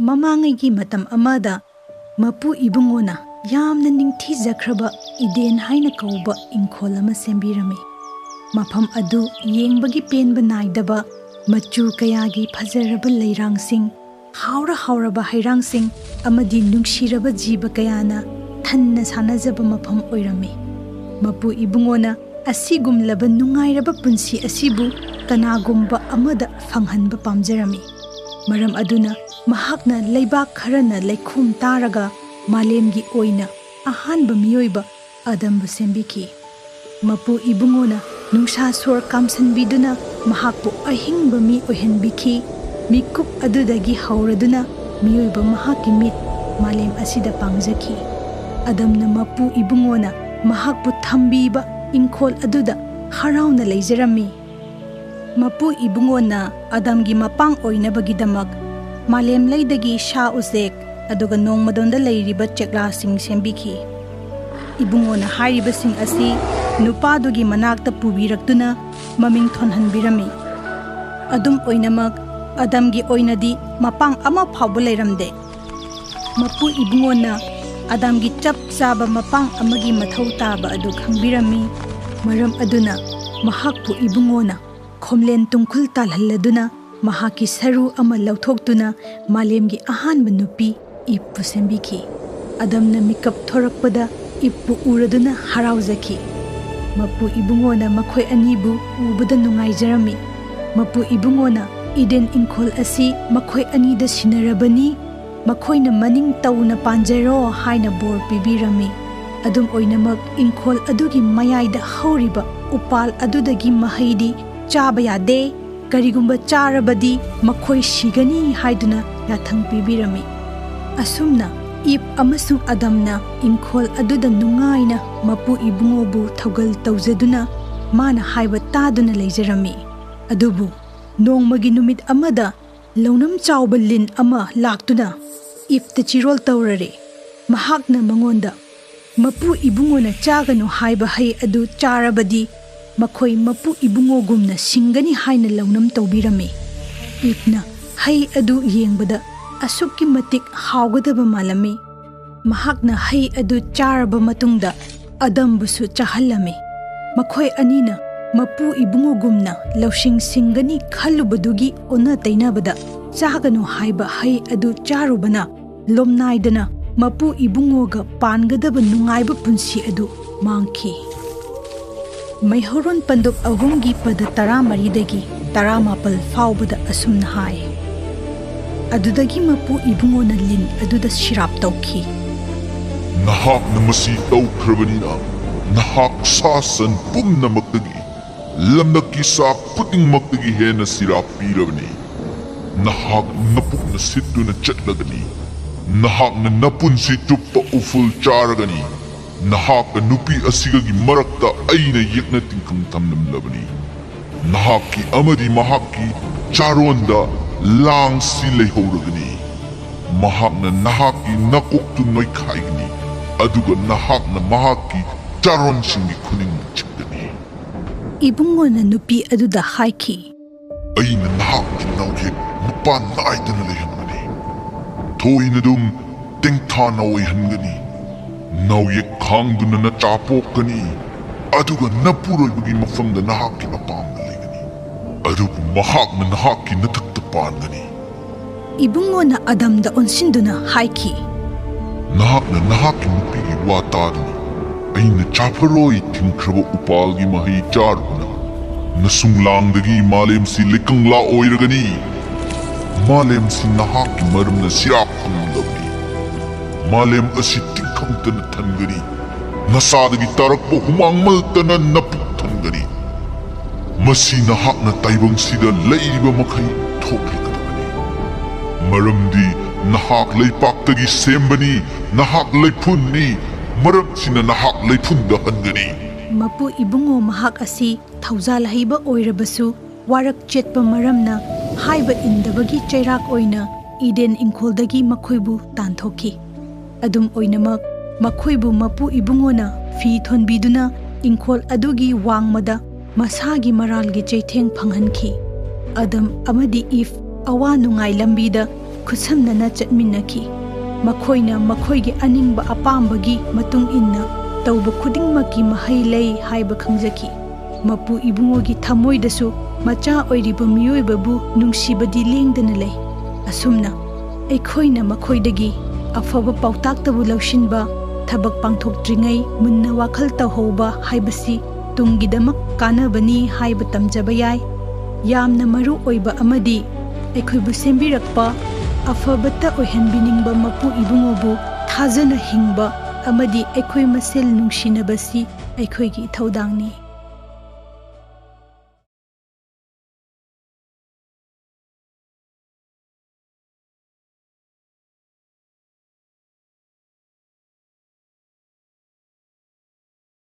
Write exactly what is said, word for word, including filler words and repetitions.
ꯃꯃꯥꯡꯉꯩꯒꯤ ꯃꯇꯝ ꯑꯃꯗ ꯃꯄꯨ ꯏꯕꯨꯡꯉꯣꯅ ꯌꯥꯝꯅ ꯅꯤꯡꯊꯤꯖꯈ꯭ꯔꯕ ꯏꯗꯦꯟ ꯍꯥꯏꯅ ꯀꯧꯕ ꯏꯪꯈꯣꯜ ꯑꯃ ꯁꯦꯝꯕꯤꯔꯝꯃꯤ꯫ ꯃꯐꯝ ꯑꯗꯨ ꯌꯦꯡꯕꯒꯤ ꯄꯦꯟꯕ ꯅꯥꯏꯗꯕ, ꯃꯆꯨ ꯀꯌꯥꯒꯤ ꯐꯖꯔꯕ ꯂꯩꯔꯥꯡꯁꯤꯡ, ꯍꯥꯎꯔ ꯍꯥꯎꯔꯕ ꯍꯩꯔꯥꯡꯁꯤꯡ ꯑꯃꯗꯤ ꯅꯨꯡꯁꯤꯔꯕ ꯖꯤꯕ ꯀꯌꯥꯅ ꯊꯟꯅ ꯁꯥꯟꯅꯖꯕ ꯃꯐꯝ ꯑꯣꯏꯔꯝꯃꯤ꯫ ꯃꯄꯨ ꯏꯕꯨꯡꯉꯣꯅ ꯑꯁꯤꯒꯨꯝꯂꯕ ꯅꯨꯡꯉꯥꯏꯔꯕ ꯄꯨꯟꯁꯤ ꯑꯁꯤꯕꯨ ꯀꯅꯥꯒꯨꯝꯕ ꯑꯃꯗ ꯐꯪꯍꯟꯕ ꯄꯥꯝꯖꯔꯝꯃꯤ꯫ ꯃꯔꯝ ꯑꯗꯨꯅ ꯃꯍꯥꯛꯅ ꯂꯩꯕꯥꯛ ꯈꯔꯅ ꯂꯩꯈꯣꯝ ꯇꯥꯔꯒ ꯃꯥꯂꯦꯝꯒꯤ ꯑꯣꯏꯅ ꯑꯍꯥꯟꯕ ꯃꯤꯑꯣꯏꯕ ꯑꯗꯝꯕꯨ ꯁꯦꯝꯕꯤꯈꯤ꯫ ꯃꯄꯨ ꯏꯕꯨꯡꯉꯣꯅ ꯅꯨꯡꯁꯥ ꯁꯣꯔ ꯀꯥꯝꯁꯟꯕꯤꯗꯨꯅ ꯃꯍꯥꯛꯄꯨ ꯑꯍꯤꯡꯕ ꯃꯤ ꯑꯣꯏꯍꯟꯕꯤꯈꯤ꯫ ꯃꯤꯀꯨꯞ ꯑꯗꯨꯗꯒꯤ ꯍꯧꯔꯗꯨꯅ ꯃꯤꯑꯣꯏꯕ ꯃꯍꯥꯛꯀꯤ ꯃꯤꯠ ꯃꯥꯂꯦꯝ ꯑꯁꯤꯗ ꯄꯥꯡꯖꯈꯤ꯫ ꯑꯗꯝꯅ ꯃꯄꯨ ꯏꯕꯨꯡꯉꯣꯅ ꯃꯍꯥꯛꯄꯨ ꯊꯝꯕꯤꯕ ꯏꯪꯈꯣꯜ ꯑꯗꯨꯗ ꯍꯔꯥꯎꯅ ꯂꯩꯖꯔꯝꯃꯤ꯫ ꯃꯄꯨ ꯏꯕꯨꯡꯉꯣꯅ ꯑꯗꯝꯒꯤ ꯃꯄꯥꯡ ꯑꯣꯏꯅꯕꯒꯤꯗꯃꯛ ꯃꯥꯂꯦꯝ ꯂꯩꯗꯒꯤ ꯁꯥ ꯎꯆꯦꯛ ꯑꯗꯨꯒ ꯅꯣꯡꯃꯗꯣꯟꯗ ꯂꯩꯔꯤꯕ ꯆꯦꯛꯂꯥꯁꯤꯡ ꯁꯦꯝꯕꯤꯈꯤ꯫ ꯏꯕꯨꯡꯉꯣꯅ ꯍꯥꯏꯔꯤꯕꯁꯤꯡ ꯑꯁꯤ ꯅꯨꯄꯥꯗꯨꯒꯤ ꯃꯅꯥꯛꯇ ꯄꯨꯕꯤꯔꯛꯇꯨꯅ ꯃꯃꯤꯡ ꯊꯣꯟꯍꯟꯕꯤꯔꯝꯃꯤ꯫ ꯑꯗꯨꯝ ꯑꯣꯏꯅꯃꯛ, ꯑꯗꯝꯒꯤ ꯑꯣꯏꯅꯗꯤ ꯃꯄꯥꯡ ꯑꯃ ꯐꯥꯎꯕ ꯂꯩꯔꯝꯗꯦ꯫ ꯃꯄꯨ ꯏꯕꯨꯡꯉꯣꯅ ꯑꯗꯝꯒꯤ ꯆꯞ ꯆꯥꯕ ꯃꯄꯥꯡ ꯑꯃꯒꯤ ꯃꯊꯧ ꯇꯥꯕ ꯑꯗꯨ ꯈꯪꯕꯤꯔꯝꯃꯤ꯫ ꯃꯔꯝ ꯑꯗꯨꯅ ꯃꯍꯥꯛꯄꯨ ꯏꯕꯨꯡꯉꯣꯅ ꯈꯣꯝꯂꯦꯟ ꯇꯨꯡꯈꯨꯜ ꯇꯥꯜꯍꯜꯂꯗꯨꯅ ꯃꯍꯥꯛꯀꯤ ꯁꯔꯨ ꯑꯃ ꯂꯧꯊꯣꯛꯇꯨꯅ ꯃꯥꯂꯦꯝꯒꯤ ꯑꯍꯥꯟꯕ ꯅꯨꯄꯤ ꯏꯞꯄꯨ ꯁꯦꯝꯕꯤꯈꯤ꯫ ꯑꯗꯝꯅ ꯃꯤꯀꯞ ꯊꯣꯔꯛꯄꯗ ꯏꯞꯄꯨ ꯎꯔꯗꯨꯅ ꯍꯔꯥꯎꯖꯈꯤ꯫ ꯃꯄꯨ ꯏꯕꯨꯡꯉꯣꯅ ꯃꯈꯣꯏ ꯑꯅꯤꯕꯨ ꯎꯕꯗ ꯅꯨꯡꯉꯥꯏꯖꯔꯝꯃꯤ꯫ ꯃꯄꯨ ꯏꯕꯨꯡꯉꯣꯅ ꯏꯗꯦꯟ ꯏꯪꯈꯣꯜ ꯑꯁꯤ ꯃꯈꯣꯏ ꯑꯅꯤꯗ ꯁꯤꯟꯅꯔꯕꯅꯤ, ꯃꯈꯣꯏꯅ ꯃꯅꯤꯡ ꯇꯧꯅ ꯄꯥꯟꯖꯔꯣ ꯍꯥꯏꯅ ꯕꯣꯔ ꯄꯤꯕꯤꯔꯝꯃꯤ꯫ ꯑꯗꯨꯝ ꯑꯣꯏꯅꯃꯛ, ꯏꯪꯈꯣꯜ ꯑꯗꯨꯒꯤ ꯃꯌꯥꯏꯗ ꯍꯧꯔꯤꯕ ꯎꯄꯥꯜ ꯑꯗꯨꯗꯒꯤ ꯃꯍꯩꯗꯤ ꯆꯥꯕ ꯌꯥꯗꯦ, ꯀꯔꯤꯒꯨꯝꯕ ꯆꯥꯔꯕꯗꯤ ꯃꯈꯣꯏ ꯁꯤꯒꯅꯤ ꯍꯥꯏꯗꯨꯅ ꯌꯥꯊꯪ ꯄꯤꯕꯤꯔꯝꯃꯤ꯫ ꯑꯁꯨꯝꯅ ꯏꯞ ꯑꯃꯁꯨꯡ ꯑꯗꯝꯅ ꯏꯪꯈꯣꯜ ꯑꯗꯨꯗ ꯅꯨꯡꯉꯥꯏꯅ ꯃꯄꯨ ꯏꯕꯨꯡꯉꯣꯕꯨ ꯊꯧꯒꯜ ꯇꯧꯖꯗꯨꯅ ꯃꯥꯅ ꯍꯥꯏꯕ ꯇꯥꯗꯨꯅ ꯂꯩꯖꯔꯝꯃꯤ꯫ ꯑꯗꯨꯕꯨ ꯅꯣꯡꯃꯒꯤ ꯅꯨꯃꯤꯠ ꯑꯃꯗ ꯂꯧꯅꯝ ꯆꯥꯎꯕ ꯂꯤꯟ ꯑꯃ ꯂꯥꯛꯇꯨꯅ ꯏꯞꯇ ꯆꯤꯔꯣꯜ ꯇꯧꯔꯔꯦ꯫ ꯃꯍꯥꯛꯅ ꯃꯉꯣꯟꯗ, "ꯃꯄꯨ ꯏꯕꯨꯡꯉꯣꯅ ꯆꯥꯒꯅꯨ ꯍꯥꯏꯕ ꯍꯩ ꯑꯗꯨ ꯆꯥꯔꯕꯗꯤ ꯃꯈꯣꯏ ꯃꯄꯨ ꯏꯕꯨꯡꯉꯣꯒꯨꯝꯅ ꯁꯤꯡꯒꯅꯤ" ꯍꯥꯏꯅ ꯂꯧꯅꯝ ꯇꯧꯕꯤꯔꯝꯃꯤ꯫ ꯏꯞꯅ ꯍꯩ ꯑꯗꯨ ꯌꯦꯡꯕꯗ ꯑꯁꯨꯛꯀꯤ ꯃꯇꯤꯛ ꯍꯥꯎꯒꯗꯕ ꯃꯥꯜꯂꯝꯃꯤ꯫ ꯃꯍꯥꯛꯅ ꯍꯩ ꯑꯗꯨ ꯆꯥꯔꯕ ꯃꯇꯨꯡꯗ ꯑꯗꯝꯕꯨꯁꯨ ꯆꯥꯍꯜꯂꯝꯃꯤ꯫ ꯃꯈꯣꯏ ꯑꯅꯤꯅ ꯃꯄꯨ ꯏꯕꯨꯡꯉꯣꯒꯨꯝꯅ ꯂꯧꯁꯤꯡ ꯁꯤꯡꯒꯅꯤ ꯈꯜꯂꯨꯕꯗꯨꯒꯤ ꯑꯣꯟꯅ ꯇꯩꯅꯕꯗ, ꯆꯥꯒꯅꯨ ꯍꯥꯏꯕ ꯍꯩ ꯑꯗꯨ ꯆꯥꯔꯨꯕꯅ ꯂꯣꯝꯅꯥꯏꯗꯅ ꯃꯄꯨ ꯏꯕꯨꯡꯉꯣꯒ ꯄꯥꯟꯒꯗꯕ ꯅꯨꯡꯉꯥꯏꯕ ꯄꯨꯟꯁꯤ ꯑꯗꯨ ꯃꯥꯡꯈꯤ꯫ ꯃꯩꯍꯧꯔꯣꯟ ꯄꯟꯗꯨꯞ ꯑꯍꯨꯝꯒꯤ ꯄꯗ ꯇꯔꯥꯃꯔꯤꯗꯒꯤ ꯇꯔꯥꯃꯥꯄꯜ ꯐꯥꯎꯕꯗ ꯑꯁꯨꯝꯅ ꯍꯥꯏ: ꯑꯗꯨꯗꯒꯤ ꯃꯄꯨ ꯏꯕꯨꯡꯉꯣꯅ ꯂꯤꯟ ꯑꯗꯨꯗ ꯁꯤꯔꯥꯞ ꯇꯧꯈꯤ꯫ "ꯅꯍꯥꯛꯅ ꯃꯁꯤ ꯇꯧꯈ꯭ꯔꯕꯅꯤꯅ, ꯅꯍꯥꯛ ꯁꯥ ꯁꯟ ꯄꯨꯝꯅꯃꯛꯇꯒꯤ ꯂꯝꯂꯛꯀꯤ ꯁꯥ ꯈꯨꯗꯤꯡꯃꯛꯇꯒꯤ ꯍꯦꯟꯅ ꯁꯤꯔꯥꯞ ꯄꯤꯔꯕꯅꯤ꯫ ꯅꯍꯥꯛ ꯅꯄꯨꯛꯅ ꯁꯤꯠꯇꯨꯅ ꯆꯠꯂꯒꯅꯤ꯫ ꯅꯍꯥꯛꯅ ꯅꯄꯨꯟꯁꯤ ꯆꯨꯞꯄ ꯎꯐꯨꯜ ꯆꯥꯔꯒꯅꯤ꯫ ꯅꯍꯥꯛꯀ ꯅꯨꯄꯤ ꯑꯁꯤꯒꯒꯤ ꯃꯔꯛꯇ ꯑꯩꯅ ꯌꯦꯛꯅ ꯇꯤꯟꯈꯪ ꯊꯝꯂꯝꯂꯕꯅꯤ꯫ ꯅꯍꯥꯛꯀꯤ ꯑꯃꯗꯤ ꯃꯍꯥꯛꯀꯤ ꯆꯥꯔꯣꯟꯗ ꯂꯥꯡꯁꯤ ꯂꯩꯍꯧꯔꯒꯅꯤ꯫ ꯃꯍꯥꯛꯅ ꯅꯍꯥꯛꯀꯤ ꯅꯀꯣꯛꯇꯨ ꯅꯣꯏꯈꯥꯏꯒꯅꯤ, ꯑꯗꯨꯒ ꯅꯍꯥꯛꯅ ꯃꯍꯥꯛꯀꯤ ꯆꯥꯔꯣꯟꯁꯤꯡꯒꯤ ꯈꯨꯅꯤꯡꯗ ꯆꯤꯛꯀꯅꯤ꯫" ꯏꯕꯨꯡꯉꯣꯅ ꯅꯨꯄꯤ ꯑꯗꯨꯗ ꯍꯥꯏꯈꯤ: "ꯑꯩꯅ ꯅꯍꯥꯛꯀꯤ ꯅꯥꯎꯌꯦꯛ ꯃꯄꯥꯟ ꯅꯥꯏꯗꯅ ꯂꯩꯍꯟꯒꯅꯤ꯫ ꯊꯣꯏꯅ ꯑꯗꯨꯝ ꯇꯦꯡꯊꯥꯅ ꯑꯣꯏꯍꯟꯒꯅꯤ꯫ ꯅꯥꯎꯌꯦꯛ ꯈꯥꯡꯗꯨꯅ ꯅꯆꯥ ꯄꯣꯛꯀꯅꯤ, ꯑꯗꯨꯒ ꯅꯄꯨꯔꯣꯏꯕꯒꯤ ꯃꯐꯝꯗ ꯅꯍꯥꯛꯀꯤ ꯑꯄꯥꯝꯕ ꯂꯩꯒꯅꯤ꯫ ꯑꯗꯨꯕꯨ ꯃꯍꯥꯛꯅ ꯅꯍꯥꯛꯀꯤ ꯅꯊꯛꯇ ꯄꯥꯟꯒꯅꯤ꯫" ꯏꯕꯨꯡꯉꯣꯅ ꯑꯗꯝꯗ ꯑꯣꯟꯁꯤꯟꯗꯨꯅ ꯍꯥꯏꯈꯤ: "ꯅꯍꯥꯛꯅ ꯅꯍꯥꯛꯀꯤ ꯅꯨꯄꯤꯒꯤ ꯋꯥ ꯇꯥꯗꯨꯅ ꯑꯩꯅ ꯆꯥꯐꯔꯣꯏ ꯊꯤꯡꯈ꯭ꯔꯕ ꯎꯄꯥꯜꯒꯤ ꯃꯍꯩ ꯆꯥꯔꯨꯕꯅ ꯅꯁꯨꯡꯂꯥꯡꯗꯒꯤ ꯃꯥꯂꯦꯝꯁꯤ ꯂꯩꯀꯪꯂꯥ ꯑꯣꯏꯔꯒꯅꯤ꯫ ꯃꯥꯂꯦꯝꯁꯤ ꯅꯍꯥꯛꯀꯤ ꯃꯔꯝꯅ ꯁꯤꯔꯥꯞ ꯐꯪꯂꯕꯅꯤ꯫ ꯃꯥꯂꯦꯝ ꯑꯁꯤ ꯇꯤꯡꯈꯪꯇꯅ ꯊꯟꯒꯅꯤ꯫ ꯅꯁꯥꯗꯒꯤ ꯇꯥꯔꯛꯄ ꯍꯨꯃꯥꯡ ꯃꯜꯇꯅ ꯅꯄꯨꯛ ꯊꯟꯒꯅꯤ꯫ ꯃꯁꯤ ꯅꯍꯥꯛꯅ ꯇꯥꯏꯕꯪꯁꯤꯗ ꯂꯩꯔꯤꯕ ꯃꯈꯩ ꯊꯣꯛꯂꯒꯗꯕꯅꯤ꯫ ꯃꯔꯝꯗꯤ ꯅꯍꯥꯛ ꯂꯩꯄꯥꯛꯇꯒꯤ ꯁꯦꯝꯕꯅꯤ, ꯅꯍꯥꯛ ꯂꯩꯐꯨꯟꯅꯤ, ꯃꯔꯝꯁꯤꯅ ꯅꯍꯥꯛ ꯂꯩꯐꯨꯟꯗ ꯍꯟꯒꯅꯤ꯫" ꯃꯄꯨ ꯏꯕꯨꯡꯉꯣ ꯃꯍꯥꯛ ꯑꯁꯤ ꯊꯧꯖꯥꯜ ꯍꯩꯕ ꯑꯣꯏꯔꯕꯁꯨ, ꯋꯥꯔꯛ ꯆꯦꯠꯄ ꯃꯔꯝꯅ ꯍꯥꯏꯕ ꯏꯟꯗꯕꯒꯤ ꯆꯩꯔꯥꯛ ꯑꯣꯏꯅ ꯏꯗꯦꯟ ꯏꯪꯈꯣꯜꯗꯒꯤ ꯃꯈꯣꯏꯕꯨ ꯇꯥꯟꯊꯣꯛꯈꯤ꯫ ꯑꯗꯨꯝ ꯑꯣꯏꯅꯃꯛ, ꯃꯈꯣꯏꯕꯨ ꯃꯄꯨ ꯏꯕꯨꯡꯉꯣꯅ ꯐꯤ ꯊꯣꯟꯕꯤꯗꯨꯅ ꯏꯪꯈꯣꯜ ꯑꯗꯨꯒꯤ ꯋꯥꯡꯃꯗ ꯃꯁꯥꯒꯤ ꯃꯔꯥꯜꯒꯤ ꯆꯩꯊꯦꯡ ꯐꯪꯍꯟꯈꯤ꯫ ꯑꯗꯝ ꯑꯃꯗꯤ ꯏꯚ ꯑꯋꯥ ꯅꯨꯡꯉꯥꯏ ꯂꯝꯕꯤꯗ ꯈꯨꯠꯁꯝꯅꯅ ꯆꯠꯃꯤꯟꯅꯈꯤ꯫ ꯃꯈꯣꯏꯅ ꯃꯈꯣꯏꯒꯤ ꯑꯅꯤꯡꯕ ꯑꯄꯥꯝꯕꯒꯤ ꯃꯇꯨꯡ ꯏꯟꯅ ꯇꯧꯕ ꯈꯨꯗꯤꯡꯃꯛꯀꯤ ꯃꯍꯩ ꯂꯩ ꯍꯥꯏꯕ ꯈꯪꯖꯈꯤ꯫ ꯃꯄꯨ ꯏꯕꯨꯡꯉꯣꯒꯤ ꯊꯃꯣꯏꯗꯁꯨ ꯃꯆꯥ ꯑꯣꯏꯔꯤꯕ ꯃꯤꯑꯣꯏꯕꯕꯨ ꯅꯨꯡꯁꯤꯕꯗꯤ ꯂꯦꯡꯗꯅ ꯂꯩ꯫ ꯑꯁꯨꯝꯅ ꯑꯩꯈꯣꯏꯅ ꯃꯈꯣꯏꯗꯒꯤ ꯑꯐꯕ ꯄꯥꯎꯇꯥꯛꯇꯕꯨ ꯂꯧꯁꯤꯟꯕ, ꯊꯕꯛ ꯄꯥꯡꯊꯣꯛꯇ꯭ꯔꯤꯉꯩ ꯃꯨꯟꯅ ꯋꯥꯈꯜ ꯇꯧꯍꯧꯕ ꯍꯥꯏꯕꯁꯤ ꯇꯨꯡꯒꯤꯗꯃꯛ ꯀꯥꯟꯅꯕꯅꯤ ꯍꯥꯏꯕ ꯇꯝꯖꯕ ꯌꯥꯏ꯫ ꯌꯥꯝꯅ ꯃꯔꯨ ꯑꯣꯏꯕ ꯑꯃꯗꯤ, ꯑꯩꯈꯣꯏꯕꯨ ꯁꯦꯝꯕꯤꯔꯛꯄ ꯑꯐꯕꯇ ꯑꯣꯏꯍꯟꯕꯤꯅꯤꯡꯕ ꯃꯄꯨ ꯏꯕꯨꯡꯉꯣꯕꯨ ꯊꯥꯖꯅ ꯍꯤꯡꯕ ꯑꯃꯗꯤ ꯑꯩꯈꯣꯏ ꯃꯁꯦꯜ ꯅꯨꯡꯁꯤꯅꯕꯁꯤ ꯑꯩꯈꯣꯏꯒꯤ ꯏꯊꯧꯗꯥꯡꯅꯤ꯫